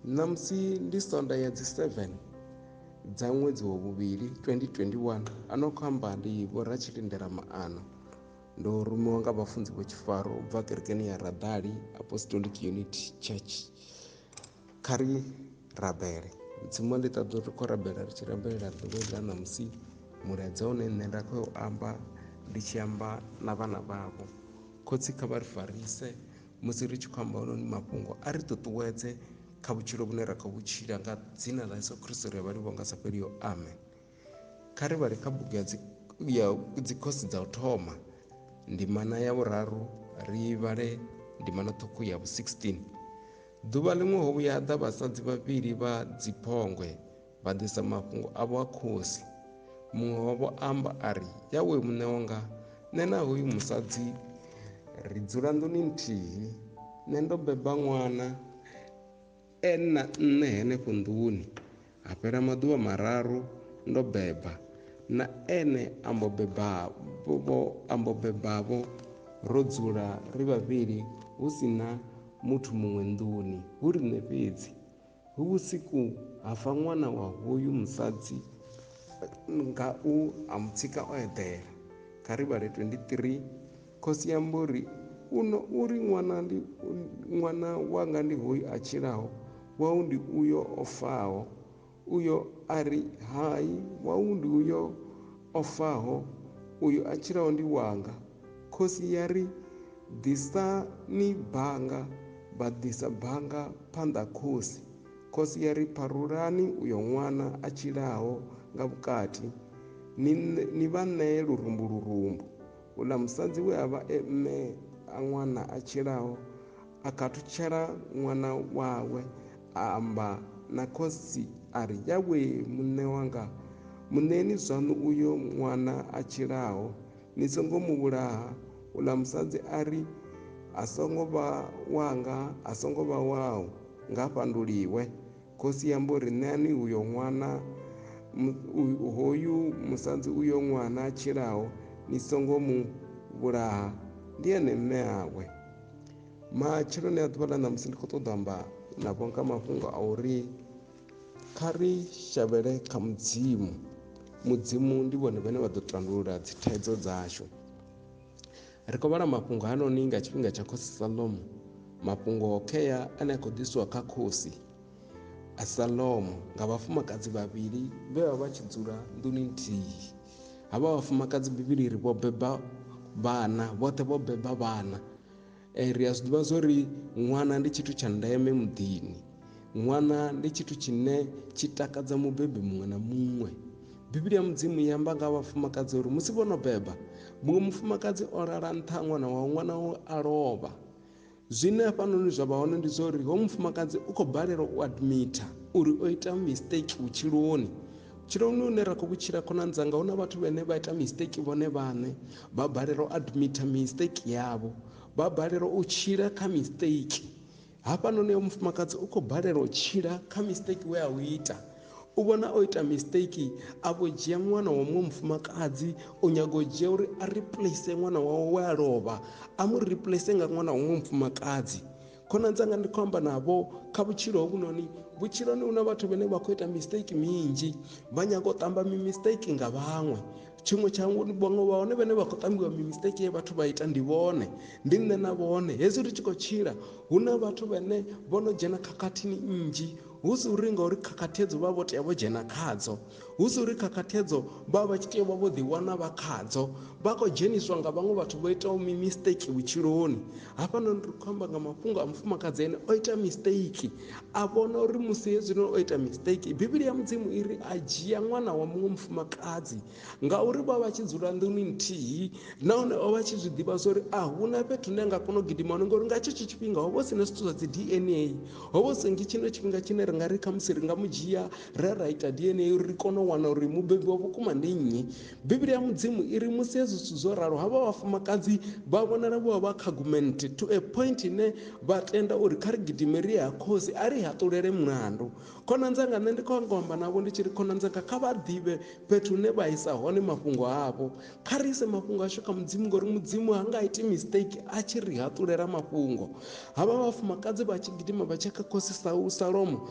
Ṋamusi ndi Sonda ya dzi 7 dza ṅwedzi wa vhuvhili 2021. Ano khou amba ndi Vho Ratshilindela Maano. Ndo rumiwa nga vhafunzi Vho Tshifaro u bva kerekeni ya Radali Apostolic Unity Church. Kha ri rabele. Mudzimu wa ḽiṱaḓulu, ri khou rabela ri tshi rabelela ḓuvha ḽa ṋamusi, mulaedza une nṋe nda khou amba ndi tshi amba na vhana vhavho. Khotsi, kha vha ri farise musi ri tshi khou amba hononi mafhungo, a ri ṱuṱuwedze kha vhutshilo vhune ra khou vhutshila. Nga dzina ḽa Yesu Kristo ri a vha livhuwa nga sa fheliho, amen. Kha ri vhale kha bugu ya dzikhosi dza u thoma, ndimana ya vhuraru, ri vhale ndimana ṱhukhu ya vhu 16. Ḓuvha ḽiṅwe ho vhuya ḓa vhasadzi vhavhili vha dziphongwe, vha ḓisa mafhungo avho a khosi. Muṅwe wavho amba a ri, Yawe muṋe wanga, nṋe na hoyu musadzi ri dzula nḓuni nthihi. Nṋe ndo beba ṅwana e na nṋe henefho nḓuni. Ha fhela maḓuvha mararu ndo beba, na ene ambo bebavho. Ro dzula ri vhavhili, hu si na muthu muṅwe nḓuni, hu riṋe fhedzi. Hu vhusiku ha fa ṅwana wa hoyu musadzi nga u a mutsika o eḓela. Kha ri vhale 23. Khosi ya mbo ri, Uno uri ṅwana wanga ndi hoyu a tshilaho, wau ndi uyo o faho. Uyo a ri, Hai, wau ndi uyo o faho, uyo a tshilaho ndi wanga. Khosi ya ri, Ḓisani banga. Vha ḓisa banga phanḓa khosi. Khosi ya ri, Pharulani uyo ṅwana a tshilaho nga vhukati, ni vha ṋee lurumbu lurumbu. Uḽa musadzi we a vha e mme a ṅwana a tshilaho a khathutshela ṅwana wawe, a amba na khosi a ri, Yawe muṋe wanga, muṋeeni zwaṋu uyo ṅwana a tshilaho, ni songo mu vhulaha. Uḽa musadzi a ri, A songo vha wanga, a songo vha wau, nga fhanduliwe. Khosi ya mbo ri, Ṋeani uyo ṅwana, hoyu musadzi uyo ṅwana a tshilaho, ni songo mu vhulaha, ndi ene mme awe. Matsheloni a ḓuvha ḽa ṋamusi ndi khou ṱoḓa amba navho nga mafhungo a uri kha ri shavhele kha Mudzimu. Mudzimu ndi vhone vhane vha ḓo tandulula dzi thaidzo dzashu. Ri khou vhala mafhungo hanoni nga tshifhinga tsha khosi Salomo, mafhungo khea ane a khou ḓiswa kha khosi a Salomo nga vhafumakadzi vhavhili vhe vha vha tshi dzula nḓuni nthihi. Havha vhafumakadzi Bivhili ri vho beba vhana, vhoṱhe vho beba vhana. Ri a zwi ḓivha zwo ri ṅwana ndi tshithu tsha ndeme muḓini. Ṅwana ndi tshithu tshine tshi takadza mubebi muṅwe na muṅwe. Bivhili ya Mudzimu i amba nga vhafumakadzi uri musi vho no beba, muṅwe mufumakadzi o lala nṱha ha ṅwana wawe, ṅwana wawe a lovha. Zwine hafhanoni zwa vha hone ndi zwa uri hoyu mufumakadzi u khou balelwa u admitha uri o ita mistake vhutshiloni. Vhutshiloni hune ra khou vhutshila, khonani dzanga, hu na vhathu vhane vha ita mistake vhone vhaṋe, vha balelwa u admitha mistake yavho, vha balelwa u tshila kha mistake. Hafhanoni mufumakadzi u khou balelwa u tshila kha mistake we a u ita. U vhona o ita mistake, a vho dzhia ṅwana wa muṅwe mufumakadzi, u nyaga u dzhia uri a replace ṅwana wawe we a lovha, a mu replace nga ṅwana wa muṅwe mufumakadzi. Khonani dzanga, ndi khou amba navho kha vhutshilo hovhunoni. Vhutshiloni hu na vhathu vhane vha khou ita mistake minzhi, vha nyaga u tamba mi mistake nga vhaṅwe. Tshiṅwe tsha vhaṅwe vha hone vhane vha khou tambiwa mi mistake ye vhathu vha ita ndi vhone, ndi nṋe na vhone. Hezwi ri tshi khou tshila, hu na vhathu vhane vho no dzhena khakhathini nnzhi, hu si uri ngauri khakhathi hedzo vha vho tea vho dzhena khadzo, hu si uri khakhathi hedzo vha vha tshi tea u vha vho ḓiwana vha khadzo, vha khou dzheniswa nga vhaṅwe vhathu vho itaho mi mistake vhutshiloni. Hafhanoni ri khou amba nga mafhungo a mufumakadzi ene o ita mistake, a vhona uri musi hezwino o ita mistake, Bivhili ya Mudzimu i ri a dzhia ṅwana wa muṅwe mufumakadzi, ngauri vha vha tshi dzula nḓuni nthihi, nahone o vha tshi zwi ḓivha zwa uri a huna fhethu hune a nga kona u gidima hone, ngori nga tshetsho tshifhinga ho vha hu si na zwithu zwa dzi DNA, ho vha hu si ngi tshino tshifhinga tshine ri nga ri khamusi ri nga mu dzhia ra ra ita DNA uri ri kone u wana uri mubebi wa vhukuma ndi nnyi. Bivhili ya Mudzimu i ri musi hezwi zwithu zwo ralo, havha vhafumakadzi vha vhonala vho vha kha gumente to a point ine vha tenda uri kha ri gidime ri ye ha khosi a ri haṱulele mulandu. Khonani dzanga, nṋe ndi khou anga amba navho ndi tshi ri khonani dzanga kha vha ḓivhe fhethu hune vha isa hone mafhungo avho. Kha ri ise mafhungo ashu kha Mudzimu ngori Mudzimu ha nga iti mistake a tshi ri haṱulela mafhungo. Havha vhafumakadzi vha tshi gidima vha tshi kha khosi Salomo,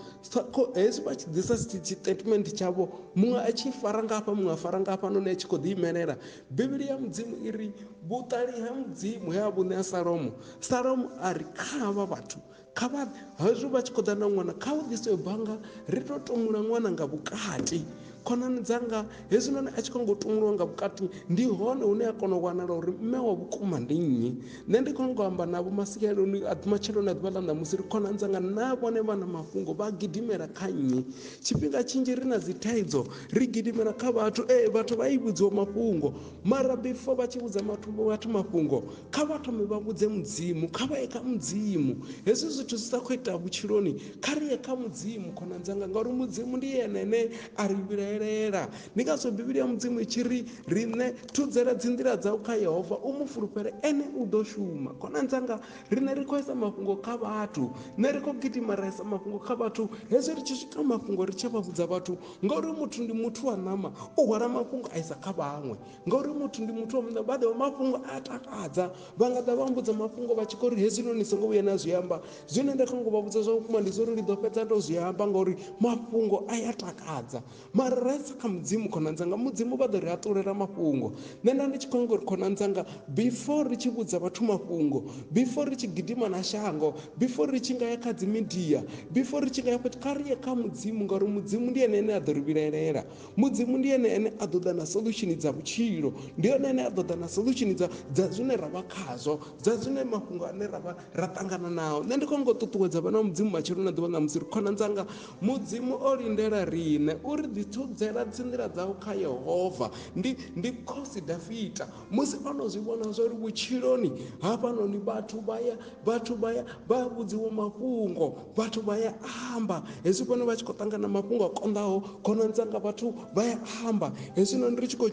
hezwi vha tshi ḓisa tshitatement tshavho, muṅwe a tshi fara nga hafha, muṅwe a fara nga hafhanoni a tshi khou ḓiimelela. Bivhili ya Mudzimu i ri vhuṱali ha Mudzimu he a vhu ṋea Salomo, Salomo a ri kha havha vhathu kha vha hezwi vha tshi khou ḓa na ṅwana kha hu ḓiswe banga ri to tumula ṅwana nga vhukati. Khonani dzanga, hezwinoni a tshi khou ngo tumuliwa nga vhukati ndi hone hune a kona u wanala uri mme wa vhukuma ndi nnyi. Nṋe ndi khou ngo amba navho masialoni a matsheloni a ḓuvha ḽa ṋamusi ri khonani dzanga na vhone vha na mafhungo vha gidimela kha nnyi. Tshifhinga tshinzhi ri na dzi thaidzo ri gidimela kha vhathu, ee vhathu vha i vhudziwa mafhungo mara before vha tshi vhudza vhathu mafhungo kha vha thome vha vhudze Mudzimu, kha vha ye kha Mudzimu. Hezwi zwithu zwi sa khou ita vhutshiloni kha ri ye kha Mudzimu khonani dzanga ngauri Mudzimu ndi ene ane a ri vhilaelela. Ndi ngazwo Bivhili ya Mudzimu i tshi ri riṋe thudzela dzinḓila dzau kha Yehova u mu fulufhele ene u ḓo shuma. Khonani dzanga, riṋe ri khou isa mafhungo kha vhathu, nṋe ri khou gidima ra isa mafhungo kha vhathu. Hezwi ri tshi swika mafhungo ri tshi vha vhudza vhathu ngauri muthu ndi muthu wa ṋama u hwala mafhungo a isa kha vhaṅwe. Ngauri muthu ndi muthu wa muṋe, vha ḓo mafhungo a takadza, vha nga ḓa vha mbudza mafhungo vha tshi khou ri hezwinoni ni songo vhuya na zwi amba. Zwine nda khou ngo vha vhudza zwa vhukuma ndi zwa uri ndi ḓo fhedza ndo zwi amba ngauri mafhungo a ya takadza. Mara ra isa kha Mudzimu khonani dzanga, Mudzimu vha ḓo ri haṱulela mafhungo. Nṋe nda ndi tshi khou ngo uri khonani dzanga before ri tshi vhudza vhathu mafhungo, before ri tshi gidima na shango, before ri tshi nga ya kha dzi media, before ri tshi nga ya fhethu, kha ri ye kha Mudzimu ngauri Mudzimu ndi ene ane a ḓo ri vhilaelela. Mudzimu ndi ene ane a ḓo ḓa na solution dza vhutshilo, ndi ene ane a ḓo ḓa na solution dza dza zwine ra vha khazwo, dza zwine mafhungo ane ra vha ra ṱangana nao. Nṋe ndi khou ngo ṱuṱuwedza vhana vha Mudzimu matsheloni a ḓuvha ṋamusi uri khonani dzanga, Mudzimu o lindela riṋe uri ḓi thudzela dzinḓila dzau kha Yehova. Ndi ndi khosi Dafita musi o no zwi vhona zwa uri vhutshiloni hafhanoni vhathu vha ya vhathu vha ya vha vhudziwa mafhungo, vhathu vha ya amba hezwi vhone vha tshi khou ṱangana mafhungo a konḓaho, khonani dzanga vhathu vha ya amba hezwinoni ri tshi khou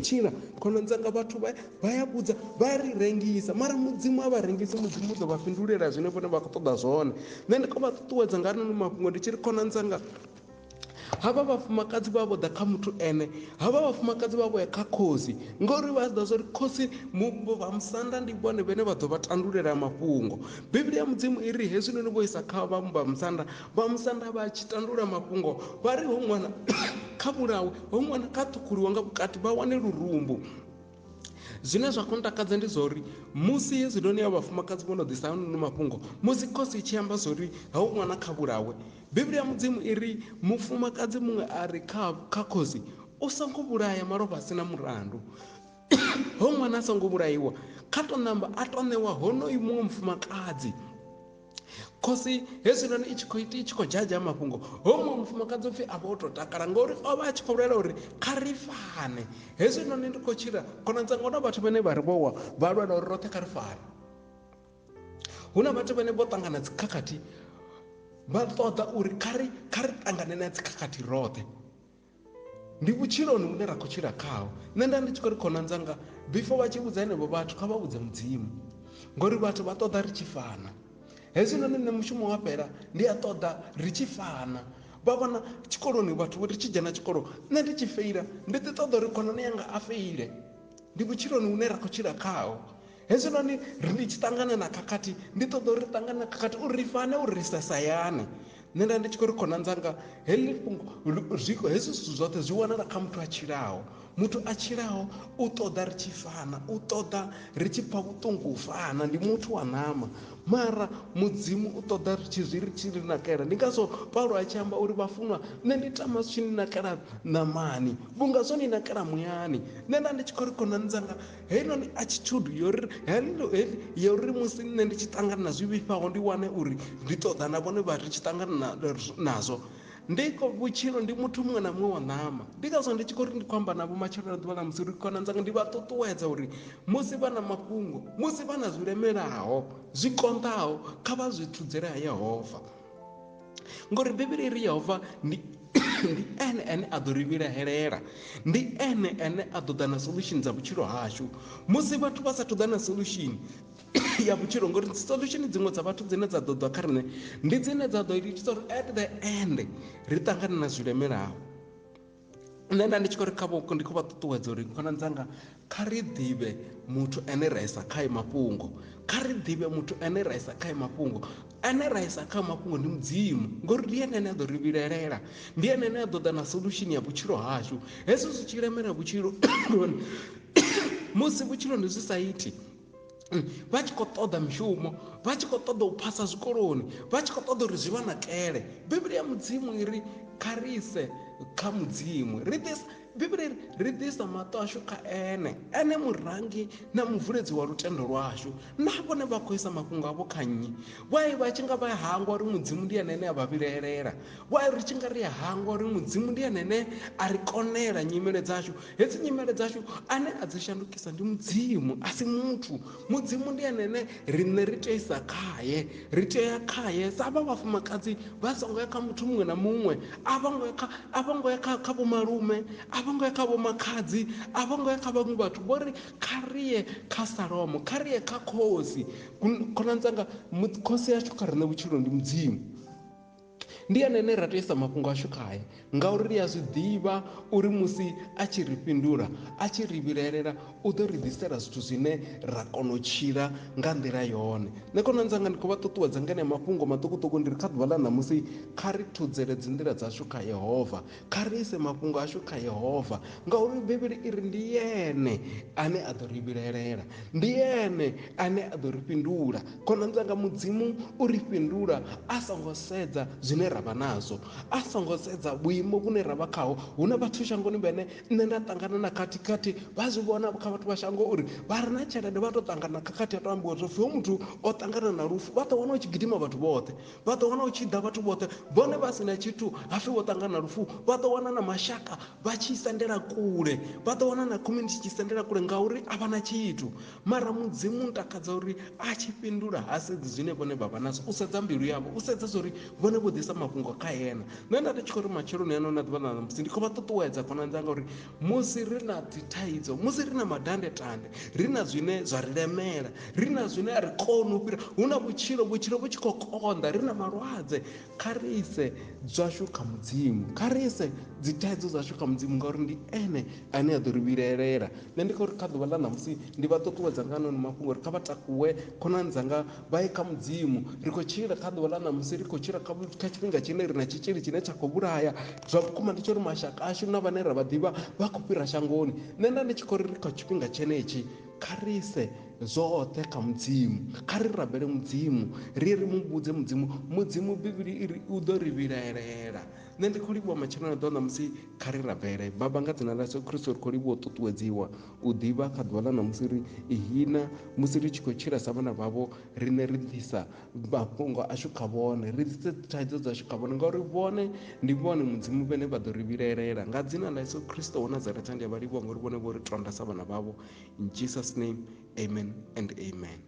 tshila, khonani dzanga vhathu vha ya vhudza vha ri rengisa, mara Mudzimu a vha rengisi, Mudzimu u ḓo vha fhindulela zwine vhone vha khou ṱoḓa zwone. Nṋe ndi khou vha ṱuṱuwedza nga hanoni mafhungo ndi tshi ri khonani dzanga, havha vhafumakadzi vha vho ḓa kha muthu ene, havha vhafumakadzi vha vho ya kha khosi ngori vha zwi ḓivha uri khosi vha musanda ndi vhone vhane vha ḓo vha tandulela mafhungo. Bivhili ya Mudzimu i ri hezwinoni vho isa kha vha musanda, vha musanda vha tshi tandula mafhungo vha ri ho ṅwana kha vhulawe, ho ṅwana kha ṱhukhuliwa nga vhukati vha wane lurumbu. Zwine zwa khou ntakadza ndi zwa uri musi hezwinoni ya vhafumakadzi vho no ḓisa hanoni mafhungo, musi khosi i tshi amba zwa uri hau ṅwana kha vhulawe, Bivhili ya Mudzimu i ri mufumakadzi muṅwe a ri kha kha khosi, u songo vhulaya malofha a si na mulandu. Ho ṅwana a songo vhulaiwa, kha to namba a to ṋewa honoyu muṅwe mufumakadzi. Khosi hezwinoni i tshi khou ita i tshi khou dzhadzha mafhungo, ho muṅwe mufumakadzi upfhi a vha o to takala ngori o vha a tshi khou lwela uri kha ri fane. Hezwinoni ndi khou tshila khonani dzanga, hu na vhathu vhane vha ri vho wa vha lwela uri roṱhe kha ri fane. Hu na vhathu vhane vho ṱangana dzikhakhathi vha ṱoḓa uri kha ri kha ri ṱangane na dzikhakhathi roṱhe. Ndi vhutshiloni vhune ra khou tshila khaho. Nṋe nda ndi tshi khou ri khonani dzanga before vha tshi vhudza henevho vhathu kha vha vhudze Mudzimu ngori vhathu vha ṱoḓa ri tshi fana. Hezwinoni nṋe mushumo wa fhela ndi a ṱoḓa ri tshi fana. Vha vhona tshikoloni vhathu ri tshi dzhena tshikolo nṋe ndi tshi feila ndi ḓi ṱoḓa uri khonani yanga a feile. Ndi vhutshiloni vhune ra khou tshila khaho. Hezwinoni ri ndi tshi ṱangana na khakhathi ndi ṱoḓa uri ri ṱangane na khakhathi uri ri fane uri ri sasayane. Nṋe nda ndi tshi khou ri khonani dzanga heḽi fhungo hezwi zwithu zwoṱhe zwi wanala kha muthu a tshilaho. Muthu a tshilaho u ṱoḓa ri tshi fana, u ṱoḓa ri tshi pfha vhuṱungu u fana, ndi muthu wa ṋama. Mara Mudzimu u ṱoḓa ri tshi zwi ri tshi ri nakela. Ndi ngazwo Paulo a tshi amba uri vhafunwa nṋe ndi tama zwi tshi ni nakela ṋamani vhunga zwo ni nakela muyani. Nṋe nda ndi tshi khou ri khonani dzanga heinoni attitude yori yori musi nṋe ndi tshi ṱangana na zwi vhifhaho ndi wane uri ndi ṱoḓa na vhone vha ri tshi ṱangana nazwo. Ndi vhutshilo ndi muthu muṅwe na muṅwe wa ṋama. Ndi ngazwo ndi tshi khou ri ndi khou amba navho matshelo na ḓuvha ḽa musi uri khonani dzanga ndi vha ṱuṱuwedza uri musi vha na mafhungo, musi vha na zwi lemelaho zwi konḓaho kha vha zwi thudzele ha Yehova. Ngori Bivhili ri Yehova ndi ene ane a ḓo ri vhilahelela, ndi ene ane a ḓo ḓa na solution dza vhutshilo hashu. Musi vhathu vha sathu ḓa na solution ya vhutshilo, ngori solution dziṅwe dza vhathu dzine dza ḓo ḓa kha riṋe ndi dzine dza ḓo itisa uri at the end ri ṱangane na zwi lemelaho. Nṋe nda ndi tshi khou ri kha vho ndi khou vha ṱuṱuwedza uri khonani dzanga kha ri ḓivhe muthu ane ra isa khae mafhungo, kha ri ḓivhe muthu ane ra isa khae mafhungo, ane ra isa khae mafhungo ndi Mudzimu, ngori ndi ene ane a ḓo ri vhilaelela, ndi ene ane a ḓo ḓa na solution ya vhutshilo hashu. Hezwi zwi tshi lemela vhutshilo musi vhutshilo ndi zwi sa iti, vha tshi khou ṱoḓa mishumo, vha tshi khou ṱoḓa u phasa zwikoloni, vha tshi khou ṱoḓa uri zwi vha nakele, Bivhili ya Mudzimu i ri kha ri ise kha Mudzimu, ri ḓisa Bivhili ri ri ḓisa maṱo ashu kha ene, ene murangi na muvuledzi wa lutendo lwashu. Na vhone vha khou isa mafhungo avho kha nnyi? Why vha tshi nga vha hangwa uri Mudzimu ndi ene ane a vha vhilaelela? Why ri tshi nga ri hangwa uri Mudzimu ndi ene ane a ri konela nyimele dzashu? Hedzi nyimele dzashu ane a dzi shandukisa ndi Mudzimu, a si muthu. Mudzimu ndi ene ane riṋe ri tea isa khaye, ri tea khaye sa vha vhafumakadzi vha songo ya kha muthu muṅwe na muṅwe, a vho ngo ya kha a vho ngo ya kha kha vhomalume, a vho ngo ya kha vhomakhadzi, a vho ngo ya kha vhaṅwe vhathu, vho ri kha ri ye kha Salomo, kha ri ye kha khosi. Khonani dzanga, khosi yashu kha riṋe vhutshilo ndi Mudzimu. Ndi ene ane ra tea u isa mafhungo ashu khae, ngauri ri a zwi ḓivha uri musi a tshi ri fhindula, a tshi ri vhilaelela, u ḓo ri ḓisela zwithu zwine ra kona u tshila nga nḓila yone. Nṋe khonani dzanga ndi khou vha ṱuṱuwedza nga enea mafhungo maṱukuṱuku, ndi ri kha ḓuvha ḽa ṋamusi kha ri thudzele dzi nḓila dzashu kha Yehova, kha ri ise mafhungo ashu kha Yehova, ngauri Bivhili i ri ndi ene ane a ḓo ri vhilaelela, ndi ene ane a ḓo ri fhindula. Khonani dzanga, Mudzimu u ri fhindula a songo sedza zwine ra vha nazwo, a songo sedza vhuimo vhune ra vha khaho. Hu na vhathu shangoni vhane nṋe nda ṱangana na khakhathi, vha zwi vhona kha vhathu vha shango uri vha re na tshelede vha tou ṱangana na khakhathi ya tou ambiwa zwa pfhi hoyu muthu o ṱangana na lufu, vha ḓo wana hu tshi gidima vhathu vhoṱhe, vha ḓo wana hu tshi ḓa vhathu vhoṱhe, vhone vha si na tshithu ha pfhi vho ṱangana na lufu, vha ḓo wana na mashaka vha tshi sendela kule, vha ḓo wana na community tshi sendela kule ngauri a vha na tshithu. Mara Mudzimu u ntakadza uri a tshi fhindula ha sedzi zwine vhone vha vha nazwo, u sedza mbilu yavho, u sedza zwa uri vhone vho ḓisa mafhungo kha yena. Nṋe nda ndi tshi khou ri matsheloni ano na ḓuvha ḽa ṋamusi ndi khou vha ṱuṱuwedza khonani dzanga uri musi ri na dzi thaidzo, musi ri na madandetande, ri na zwine zwa ri lemela, ri na zwine a ri koni u fhira, hu na vhutshilo, vhutshilo vhu tshi khou konḓa, ri na malwadze, kha ri ise zwashu kha Mudzimu, kha ri ise dzi thaidzo dzashu kha Mudzimu ngauri ndi ene ane a ḓo ri vhilaelela. Nṋe ndi khou ri kha ḓuvha ḽa ṋamusi ndi vha ṱuṱuwedza nga hanoni mafhungo uri kha vha takuwe khonani dzanga vha ye kha Mudzimu. Ri khou tshila kha ḓuvha ḽa ṋamusi, ri khou tshila kha tshifhinga tshine ri na tshitzhili tshine tsha khou vhulaya. Zwa vhukuma ndi tsha uri mashaka ashu na vhane ra vha ḓivha vha khou fhira shangoni. Nṋe nda ndi tshi khou ri ri kha tshifhinga tshenetshi kha ri ise zwoṱhe kha Mudzimu, kha ri rabele Mudzimu, ri ye ri mu vhudze Mudzimu. Mudzimu Bivhili i ri u ḓo ri vhilaelela. Nṋe ndi khou livhuwa matsheloni a ḓuvha ṋamusi, kha ri rabele. Baba, nga dzina ḽa Yesu Kristo ri khou livhuwa u ṱuṱuwedziwa u ḓivha kha ḓuvha ḽa ṋamusi uri ihina musi ri tshi khou tshila sa vhana vhavho, riṋe ri ḓisa mafhungo ashu kha vhone, ri ḓise thaidzo dzashu kha vhone ngauri vhone ndi vhone Mudzimu vhane vha ḓo ri vhilaelela. Nga dzina ḽa Yesu Kristo wa Nazaretha ndi a vha livhuwa ngauri vhone vho ri tonda sa vhana vhavho. In Jesus name, amen and amen.